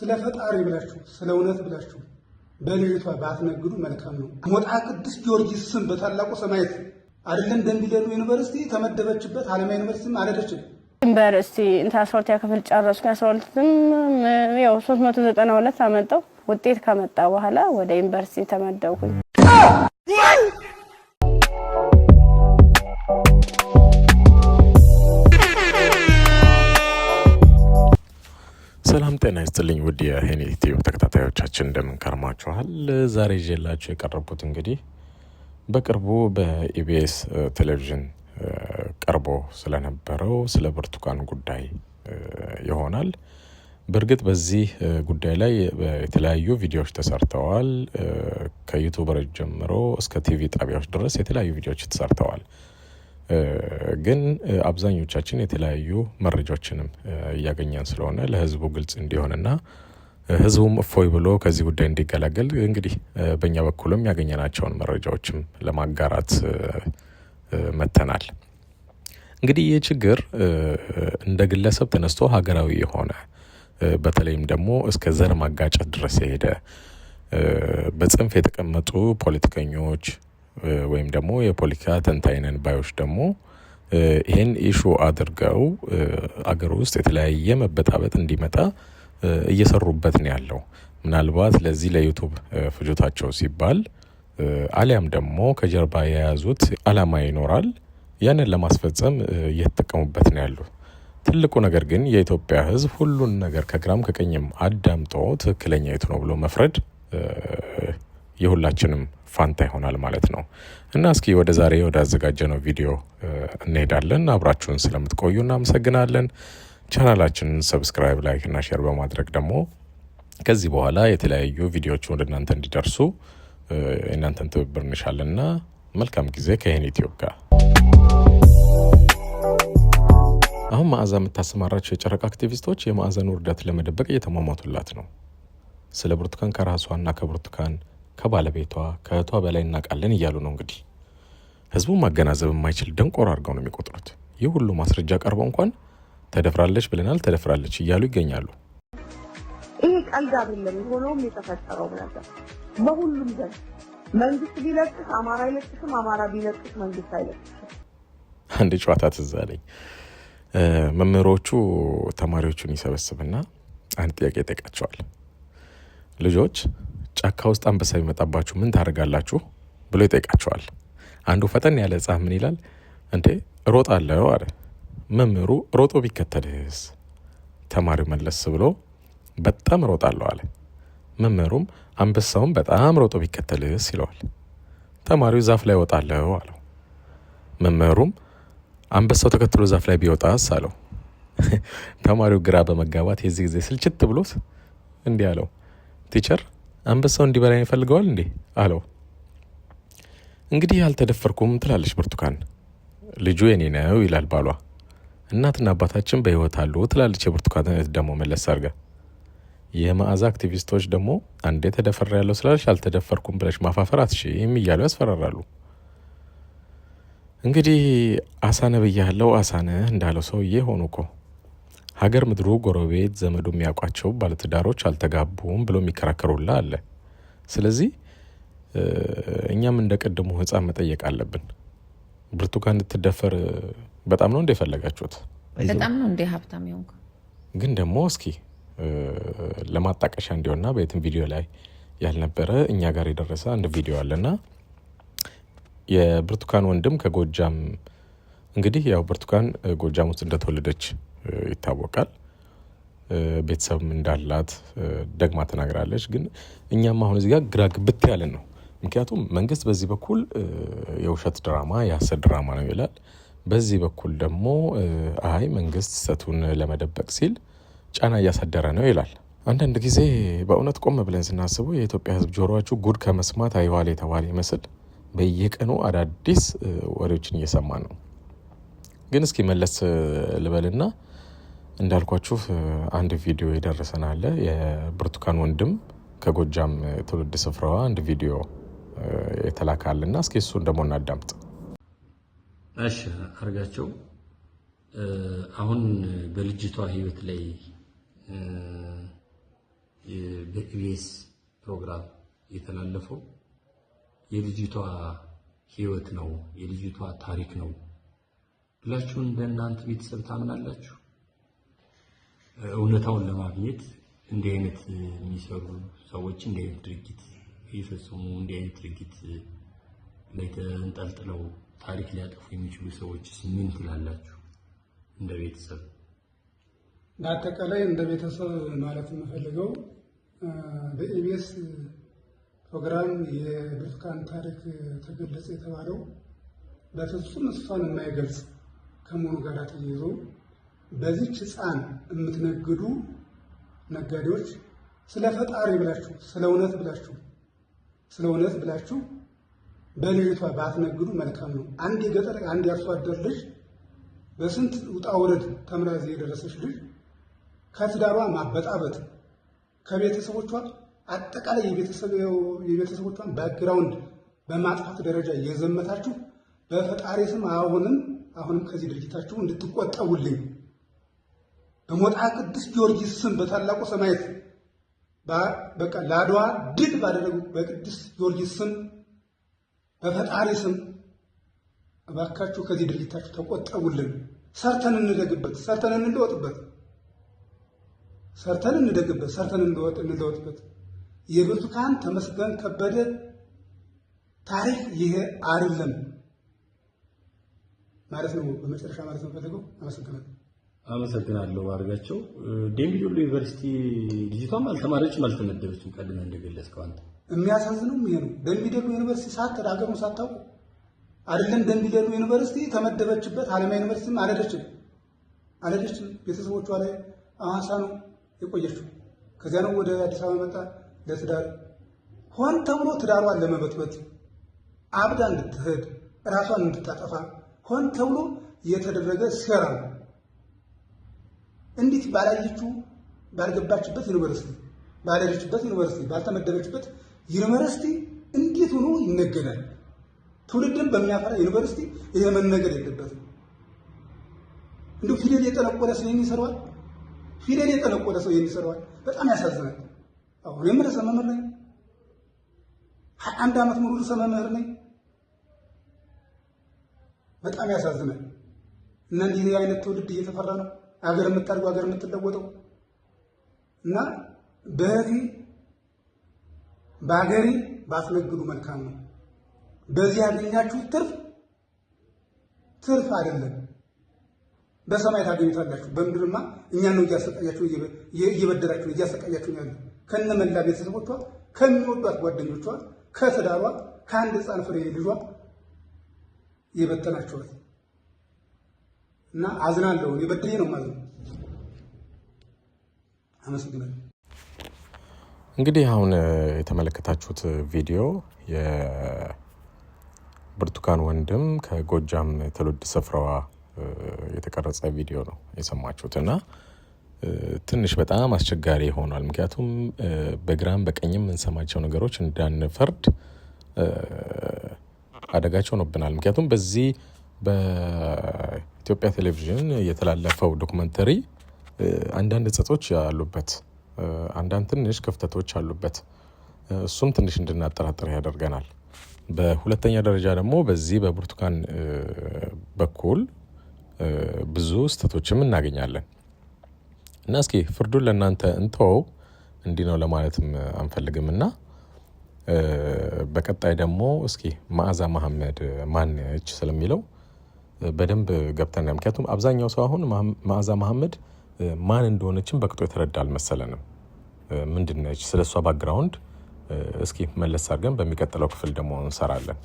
ስለ ፈጣሪ ብላችሁ፣ ስለ እውነት ብላችሁ በልጅቷ ባትነግዱ መልካም ነው። ሞጣ ቅዱስ ጊዮርጊስ ስም በታላቁ ሰማዕት አይደለም ደምቢዶሎ ዩኒቨርሲቲ ተመደበችበት፣ ሀረማያ ዩኒቨርሲቲም አልሄደችም። ዩኒቨርሲቲ እንትን 12ኛ ክፍል ጨረስኩ። 12ም ያው 392 አመጣው። ውጤት ከመጣ በኋላ ወደ ዩኒቨርሲቲ ተመደብኩኝ። ሰላም ጤና ይስጥልኝ ውድ የሄኒ ቲዩብ ተከታታዮቻችን፣ እንደምን ከርማችኋል? ዛሬ ይዤላችሁ የቀረብኩት እንግዲህ በቅርቡ በኢቢኤስ ቴሌቪዥን ቀርቦ ስለነበረው ስለ ብርቱካን ጉዳይ ይሆናል። በእርግጥ በዚህ ጉዳይ ላይ የተለያዩ ቪዲዮዎች ተሰርተዋል። ከ YouTuber ኦች ጀምሮ እስከ ቲቪ ጣቢያዎች ድረስ የተለያዩ ቪዲዮዎች ተሰርተዋል። ግን አብዛኞቻችን የተለያዩ መረጃዎችንም እያገኘን ስለሆነ ለሕዝቡ ግልጽ እንዲሆንና ሕዝቡም እፎይ ብሎ ከዚህ ጉዳይ እንዲገላገል እንግዲህ በእኛ በኩልም ያገኘናቸውን መረጃዎችም ለማጋራት መተናል። እንግዲህ ይህ ችግር እንደ ግለሰብ ተነስቶ ሀገራዊ የሆነ፣ በተለይም ደግሞ እስከ ዘር ማጋጨት ድረስ የሄደ፣ በጽንፍ የተቀመጡ ፖለቲከኞች ወይም ደግሞ የፖለቲካ ተንታኝ ነን ባዮች ደግሞ ይህን issue አድርገው አገር ውስጥ የተለያየ መበጣበጥ እንዲመጣ እየሰሩበት ነው ያለው። ምናልባት ለዚህ ለ YouTube ፍጆታቸው ሲባል አሊያም ደግሞ ከጀርባ የያዙት አላማ ይኖራል። ያንን ለማስፈጸም እየተጠቀሙበት ነው ያሉ። ትልቁ ነገር ግን የኢትዮጵያ ሕዝብ ሁሉን ነገር ከግራም ከቀኝም አዳምጦ ትክክለኛ የቱ ነው ብሎ መፍረድ የሁላችንም ፋንታ ይሆናል ማለት ነው። እና እስኪ ወደ ዛሬ ወደ አዘጋጀነው ቪዲዮ እንሄዳለን። አብራችሁን ስለምትቆዩ እናመሰግናለን። ቻናላችንን subscribe፣ like እና share በማድረግ ደግሞ ከዚህ በኋላ የተለያዩ ቪዲዮዎች ወደ እናንተ እንዲደርሱ የእናንተን ትብብር እንሻለንና መልካም ጊዜ ከይህን ዩቲዩብ ጋር። አሁን መዓዛ የምታሰማራቸው የጨረቃ አክቲቪስቶች የመዓዛን ውርደት ለመደበቅ እየተሟሟቱላት ነው። ስለ ብርቱካን ከራሷና ከብርቱካን ከባለቤቷ ከእህቷ በላይ እናውቃለን እያሉ ነው። እንግዲህ ህዝቡን ማገናዘብ የማይችል ደንቆሮ አድርገው ነው የሚቆጥሩት። ይህ ሁሉ ማስረጃ ቀርቦ እንኳን ተደፍራለች ብለናል፣ ተደፍራለች እያሉ ይገኛሉ። ይሄ ቀልድ አይደለም። የሆነውም የተፈጠረው ነገር በሁሉም ዘንድ መንግስት ቢለቅስ አማራ አይለቅስም፣ አማራ ቢለቅስ መንግስት አይለቅስም። አንድ ጨዋታ ትዝ አለኝ። መምህሮቹ ተማሪዎቹን ይሰበስብና አንድ ጥያቄ ይጠይቃቸዋል። ልጆች፣ ጫካ ውስጥ አንበሳ ቢመጣባችሁ ምን ታደርጋላችሁ ብሎ ይጠይቃቸዋል። አንዱ ፈጠን ያለ ሕፃን ምን ይላል? እንዴ፣ እሮጣለሁ አለ። መምህሩ ሮጦ ቢከተልህስ? ተማሪው መለስ ብሎ በጣም እሮጣለሁ አለ። መምህሩም አንበሳውን በጣም ሮጦ ቢከተልህስ ይለዋል። ተማሪው ዛፍ ላይ እወጣለሁ አለው። መምህሩም አንበሳው ተከትሎ ዛፍ ላይ ቢወጣስ አለው። ተማሪው ግራ በመጋባት የዚህ ጊዜ ስልችት ብሎት እንዲህ አለው፣ teacher፣ አንበሳው እንዲበላኝ ይፈልገዋል እንዴ አለው። እንግዲህ አልተደፈርኩም ትላለች ብርቱካን። ልጁ የኔ ነው ይላል ባሏ። እናትና አባታችን በሕይወት አሉ ትላለች የብርቱካን እህት ደግሞ መለስ አድርጋ። የመዓዛ አክቲቪስቶች ደግሞ አንዴ ተደፈር ያለው ስላለች አልተደፈርኩም ብለሽ ማፋፈር አትሽም እያሉ ያስፈራራሉ። እንግዲህ አሳነ ብያለው አሳነህ እንዳለው ሰውዬ ሆኑ እኮ። ሀገር ምድሩ ጎረቤት ዘመዱ የሚያውቋቸው ባለትዳሮች አልተጋቡም ብሎ የሚከራከሩላ አለ። ስለዚህ እኛም እንደ ቅድሙ ሕፃን መጠየቅ አለብን። ብርቱካን እንድትደፈር በጣም ነው እንደ የፈለጋችሁት? በጣም ነው እንደ ሀብታም የሆንኩ። ግን ደግሞ እስኪ ለማጣቀሻ እንዲሆንና በየትም ቪዲዮ ላይ ያልነበረ እኛ ጋር የደረሰ አንድ ቪዲዮ አለና የብርቱካን ወንድም ከጎጃም፣ እንግዲህ ያው ብርቱካን ጎጃም ውስጥ እንደተወለደች ይታወቃል። ቤተሰብም እንዳላት ደግማ ተናግራለች። ግን እኛም አሁን እዚህ ጋር ግራ ግብት ያለን ነው። ምክንያቱም መንግስት በዚህ በኩል የውሸት ድራማ፣ የሀሰት ድራማ ነው ይላል። በዚህ በኩል ደግሞ አይ፣ መንግስት ስህተቱን ለመደበቅ ሲል ጫና እያሳደረ ነው ይላል። አንዳንድ ጊዜ በእውነት ቆም ብለን ስናስበው የኢትዮጵያ ሕዝብ ጆሮአችሁ ጉድ ከመስማት አይዋል የተባለ ይመስል በየቀኑ አዳዲስ ወሬዎችን እየሰማ ነው። ግን እስኪ መለስ ልበልና እንዳልኳችሁ አንድ ቪዲዮ የደረሰን አለ። የብርቱካን ወንድም ከጎጃም ትውልድ ስፍራዋ አንድ ቪዲዮ የተላከ አለና እስኪ እሱን ደግሞ እናዳምጥ። እሺ አርጋቸው፣ አሁን በልጅቷ ህይወት ላይ በኢቢኤስ ፕሮግራም የተላለፈው የልጅቷ ህይወት ነው፣ የልጅቷ ታሪክ ነው ብላችሁ እንደ እናንተ ቤተሰብ ታምናላችሁ? እውነታውን ለማግኘት እንዲህ አይነት የሚሰሩ ሰዎች፣ እንዲህ አይነት ድርጊት እየፈጸሙ፣ እንዲህ አይነት ድርጊት ላይ ተንጠልጥለው ታሪክ ሊያጠፉ የሚችሉ ሰዎችስ ምን ትላላችሁ እንደ ቤተሰብ? በአጠቃላይ እንደ ቤተሰብ ማለት የምፈልገው በኢቢኤስ ፕሮግራም የብርቱካን ታሪክ ተገለጸ የተባለው በፍጹም እሷን የማይገልጽ ከመሆኑ ጋር ተያይዞ በዚች ሕፃን የምትነግዱ ነጋዴዎች ስለ ፈጣሪ ብላችሁ፣ ስለ እውነት ብላችሁ፣ ስለ እውነት ብላችሁ በልጅቷ ባትነግዱ መልካም ነው። አንድ የገጠር፣ አንድ የአርሶ አደር ልጅ፣ በስንት ውጣ ውረድ ተምራ እዚህ የደረሰች ልጅ ከትዳሯ ማበጣበጥ፣ ከቤተሰቦቿ አጠቃላይ የቤተሰቦቿን background በማጥፋት ደረጃ የዘመታችሁ በፈጣሪ ስም አሁንም አሁንም ከዚህ ድርጊታችሁ እንድትቆጠቡልኝ፣ በሞጣ ቅዱስ ጊዮርጊስ ስም፣ በታላቁ ሰማዕት፣ በቃ ለአድዋ ድል ባደረጉ በቅዱስ ጊዮርጊስ ስም፣ በፈጣሪ ስም እባካችሁ ከዚህ ድርጊታችሁ ተቆጠቡልን። ሰርተን እንደግበት፣ ሰርተን እንለወጥበት፣ ሰርተን እንደግበት፣ ሰርተን እንለወጥበት። የብርቱካን ተመስገን ከበደ ታሪክ ይሄ አይደለም ማለት ነው። በመጨረሻ ማለት ነው ፈልገው። አመሰግናለሁ። አመሰግናለሁ አድርጋቸው። ደምቢ ዶሎ ዩኒቨርሲቲ ልጅቷም አልተማረችም፣ አልተመደበችም። ቀድመህ እንደገለጽከው አንተ። የሚያሳዝነውም ይሄ ነው። ደምቢ ዶሎ ዩኒቨርሲቲ ሳትሄድ፣ ሀገሩን ሳታውቅ አይደለም ደምቢ ዶሎ ዩኒቨርሲቲ ተመደበችበት ሀለማያ ዩኒቨርሲቲም አልሄደችም አልሄደችም። ቤተሰቦቿ ላይ ሐዋሳ ነው የቆየችው። ከዚያ ነው ወደ አዲስ አበባ መጣ ለትዳር። ሆን ተብሎ ትዳሯን ለመበጥበጥ፣ አብዳ እንድትሄድ፣ ራሷን እንድታጠፋ ሆን ተብሎ የተደረገ ሴራ ነው። እንዴት ባላየችው፣ ባልገባችበት ዩኒቨርሲቲ፣ ባልሄደችበት ዩኒቨርሲቲ፣ ባልተመደበችበት ዩኒቨርሲቲ እንዴት ሆኖ ይነገዳል? ትውልድን በሚያፈራ ዩኒቨርሲቲ ይሄ መነገድ የለበትም። እንዲሁ ፊደል የጠነቆለ ሰው ይሄን ይሰራዋል። ፊደል የጠነቆለ ሰው ይሄን ይሰራዋል። በጣም ያሳዝናል። አሁን እኔም ርዕሰ መምህር ነኝ። 21 ዓመት ሙሉ ርዕሰ መምህር ነኝ። በጣም ያሳዝናል። እና እንዲህ አይነት ትውልድ እየተፈራ ነው አገር የምታድገው፣ ሀገር የምትለወጠው። እና በእህቴ በሀገሬ ባትነግዱ መልካም ነው። በዚህ ያገኛችሁት ትርፍ ትርፍ አይደለም፣ በሰማይ ታገኙታላችሁ። በምድርማ እኛን ነው እያሰቃያችሁ፣ እየበደላችሁ፣ እያሰቃያችሁ ያለ። ከነመላ ቤተሰቦቿ፣ ከሚወዷት ጓደኞቿ፣ ከትዳሯ፣ ከአንድ ሕፃን ፍሬ ልጇ የበተናችኋት እና አዝናለሁ። የበድሌ ነው ማለት ነው። አመሰግናለሁ። እንግዲህ አሁን የተመለከታችሁት ቪዲዮ የብርቱካን ወንድም ከጎጃም ትውልድ ስፍራዋ የተቀረጸ ቪዲዮ ነው የሰማችሁት እና ትንሽ በጣም አስቸጋሪ ሆኗል። ምክንያቱም በግራም በቀኝም የምንሰማቸው ነገሮች እንዳንፈርድ አደጋች ሆኖብናል። ምክንያቱም በዚህ በኢትዮጵያ ቴሌቪዥን የተላለፈው documentary አንዳንድ ጸጾች ያሉበት፣ አንዳንድ ትንሽ ክፍተቶች አሉበት። እሱም ትንሽ እንድናጠራጥር ያደርገናል። በሁለተኛ ደረጃ ደግሞ በዚህ በብርቱካን በኩል ብዙ ስህተቶችም እናገኛለን እና እስኪ ፍርዱን ለእናንተ እንተወው። እንዲህ ነው ለማለትም አንፈልግም እና በቀጣይ ደግሞ እስኪ መዓዛ መሀመድ ማነች ስለሚለው በደንብ ገብተን፣ ምክንያቱም አብዛኛው ሰው አሁን መዓዛ መሀመድ ማን እንደሆነችም በቅጡ የተረዳ አልመሰለንም። ምንድነች? ስለ እሷ background እስኪ መለስ አድርገን በሚቀጥለው ክፍል ደግሞ እንሰራለን።